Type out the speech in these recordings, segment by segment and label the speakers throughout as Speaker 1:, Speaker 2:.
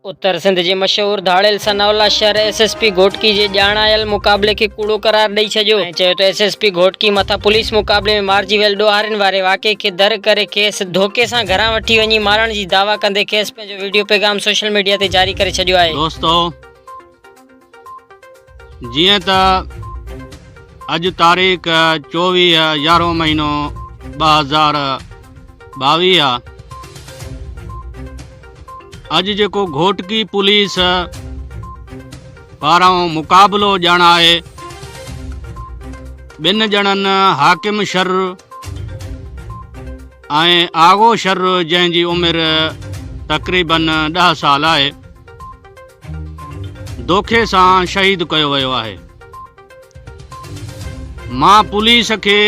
Speaker 1: اتر سنڌ جي مشهور ڌاڙيل Sanaullah Shar S S P Ghotki جي ڄاڻايل مقابلي کي ڪوڙو قرار ڏئي ڇڏيو ۽ چيو ته ايس ايس پي گهوٽڪي مٿان پوليس مقابلي ۾ مارجي ويل ڏوهارين واري واقعي کي در ڪري کيس ڌوڪي سان گهران وٺي وڃي مارڻ جي دعويٰ ڪندي کيس پنهنجو وڊيو پيغام سوشل ميڊيا تي جاري ڪري ڇڏيو آهي.
Speaker 2: دوستو جيئن ته اڄ تاريخ 24 يارهون مهينو 2022 آ، اڄ جيڪو گهوٽڪي پوليس پاران مقابلو ڄاڻائي ٻن ڄڻن حاڪم شر ۽ آغو شر جنهن جي عمر تقريبن 10 سال آهي دوکي سان شهيد ڪيو ويو آهي. مان پوليس کي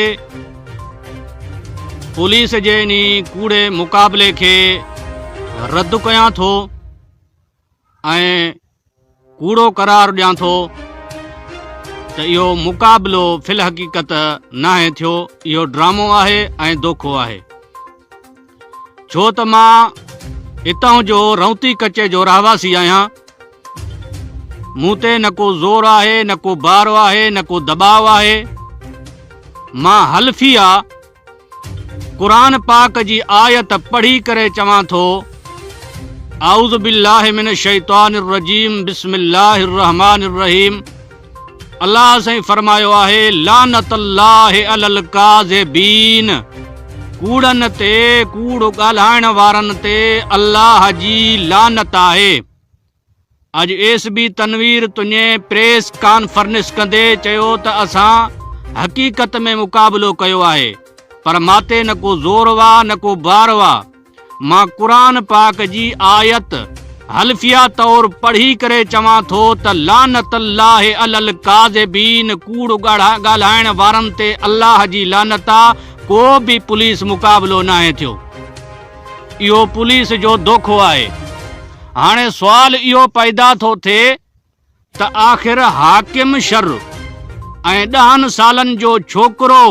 Speaker 2: پوليس جي انهي ڪوڙي مقابلي کي رد ڪيان ٿو ۽ ڪوڙو قرار ڏيان ٿو ته اهو مقابلو في الحقيقت ناهي ٿيو، اهو ڊرامو آهي ۽ دوکو آهي. ڇو ته مان اتان جو رونتي ڪچي جو رهواسي آهيان. مون تي نه ڪو زور آهي، نه ڪو بار آهي، نه ڪو دٻاء آهي. مان حلفيه قرآن پاڪ جي آيت پڙهي ڪري چوان ٿو، اعوذ بالله من الشيطان الرجيم بسم الله الرحمن الرحيم الله سائين فرمايو آهي لعنت الله علی الڪاذبين ڪوڙن تي ڪوڙ ڳالهائڻ وارن تي الله جي لعنت آهي. اڄ ايس بي تنوير تنيي پريس ڪانفرنس ڪندي چيو ته اسان حقيقت ۾ مقابلو ڪيو آهي پر ماتي نه ڪو زور وا نه ڪو بار وا مان قرآن پاڪ جي آيت حلفيه طور پڙهي ڪري چوان ٿو ته لعنت الله علی الڪاذبين ڪوڙ ڳالهائڻ وارن تي الله جي لعنت آ ڪو به پوليس مقابلو ناهي ٿيو. اهو پوليس جو دوکو آهي. هاڻي سوال اهو پيدا ٿو ٿئي ته آخر حاڪم شر ۽ ڏهن سالن جو ڇوڪرو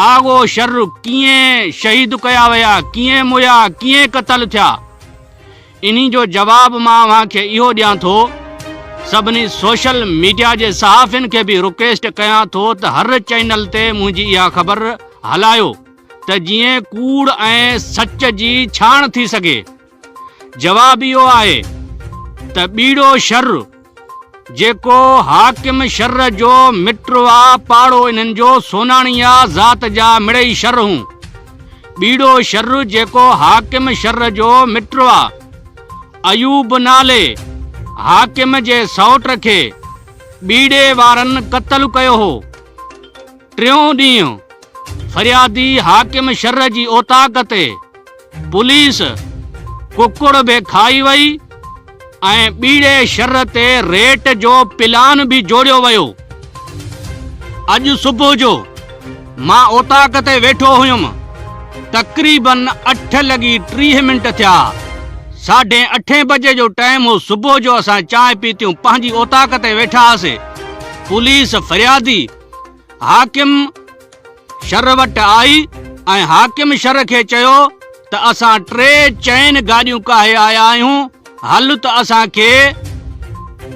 Speaker 2: آغو شر ڪيئن شهيد ڪيا ويا، ڪيئن مويا، ڪيئن قتل ٿيا؟ انهي جو جواب مان اوهان کي اهو ڏيان ٿو، سڀني سوشل ميڊيا جي صحافين کي به رڪويسٽ ڪيان ٿو ته هر چينل تي منهنجي اها خبر هلايو. ته جيئن ڪوڙ ۽ سچ جي ڇاڻ ٿي سگهي. جواب اهو آهي ته ٻيڙو شر جيڪو حاڪم شر جو مٽ آ، پاڙو انهن جو سوناڻي آ، ذات جا مڙئي شر هون. ٻيڙو شر جيڪو حاڪم شر جو مٽ آ، ايوب نالي حاڪم جي سئوٽ کي ٻيڙي وارن قتل ڪيو هو. ٽيون ڏينهن فريادي حاڪم شھر جي اوطاق تي پوليس ڪڪڙ به کائي وئي ۽ ٻيڙي شھر تي ريٽ جو پلان به جوڙيو ويو. اڄ صبح جو مان اوطاق تي ويٺو هيم تقريبن اٺ لڳي 30 منٽ ٿيا ساڍي اٺين بجي جو ٽائيم هو صبح جو اسان چانهه پيتيون پنهنجي اوطاق تي ويٺا هئاسي پوليس فريادي حاڪم شر وٽ آئي ۽ حاڪم شر کي چيو ته اسان ٽي چئن گاڏيون ڪاهي آيا آهيون، هل ته اسان کي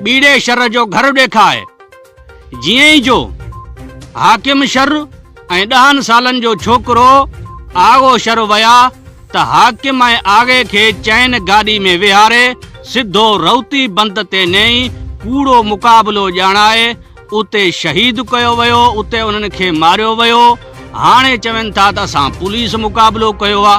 Speaker 2: ٻيڙي شر جو گهر ڏيکاء. جيئن ئي جو حاڪم شر ۽ ڏهن سالن جو ڇوڪرو آغو شر ويا ته حاڪم ۽ آغي کي چئن گاڏي ۾ ويهاري سڌو رئوتي بند تي نيئي ڪوڙو مقابلو ڄاڻائي اتي شهيد ڪيو ويو، اتي انهن کي ماريو ويو، هاڻي چون ٿا ته اسان پوليس مقابلو ڪيو آ،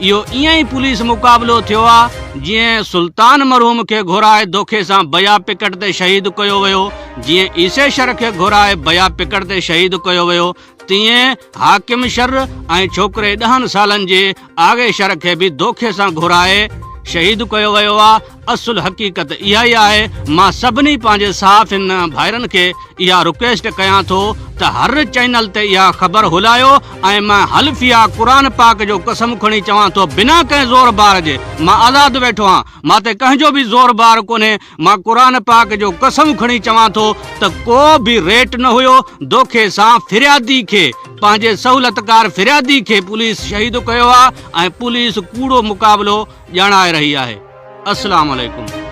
Speaker 2: اهو ائين ئي پوليس مقابلو ٿيو آ جيئن سلطان مرحوم کي گهرائي دوکي سان بيا پڪٽ تي شهيد ڪيو ويو، جيئن عيسي شر کي گهرائي بيا پڪٽ تي شهيد ڪيو ويو، تيئن حاڪم شر ۽ ڇوڪري ڏهن سالن جي آغي شر کي به دوکي سان گهرائي شهيد ڪيو ويو آ، اصل حقيقت اها ئي آهي، مان سڀني پنهنجي صحافين ڀائرن کي اها رڪويسٽ ڪيان ٿو ته هر چينل تي اها خبر هلايو ۽ مان حلفيه قرآن پاڪ جو قسم کڻي چوان ٿو بنا ڪنهن زور بار جي مان آزاد ويٺو آهيان مان تي ڪنهن جو به زور بار ڪونهي مان قرآن پاڪ جو قسم کڻي چوان ٿو ته ڪو به ريٽ نه هيو، دوکي سان فريادي کي پنهنجي سهولتڪار فريادي کي پوليس شهيد ڪيو آ ۽ پوليس ڪوڙو مقابلو ڄاڻائي رهي آهي. السلام عليڪم.